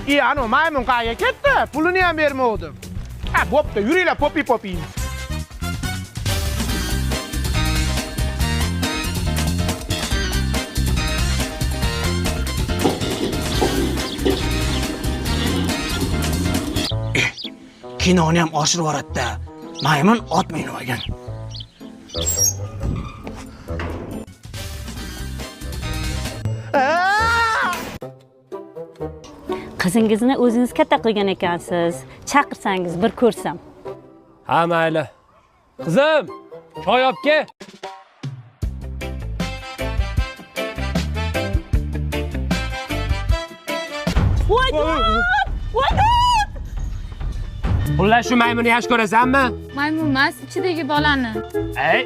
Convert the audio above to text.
I, anu maymun qayerga ketdi? Pulini ham bermovdim. Ha, bo'pti, yuringlar, popi popi yeymiz. Kinoni ham oshirib yuboradi-da. Maymun ot minib olgan. Qizingizni o'zingiz katta qilgan ekansiz. Chaqirsangiz bir ko'rsam. Ha, mayli. Qizim, choy olib kel. Voy dod! Voy dod! Xullas, shu maymunni yaxshi ko'rasanmi? Maymun emas, ichidagi bolani. Ey,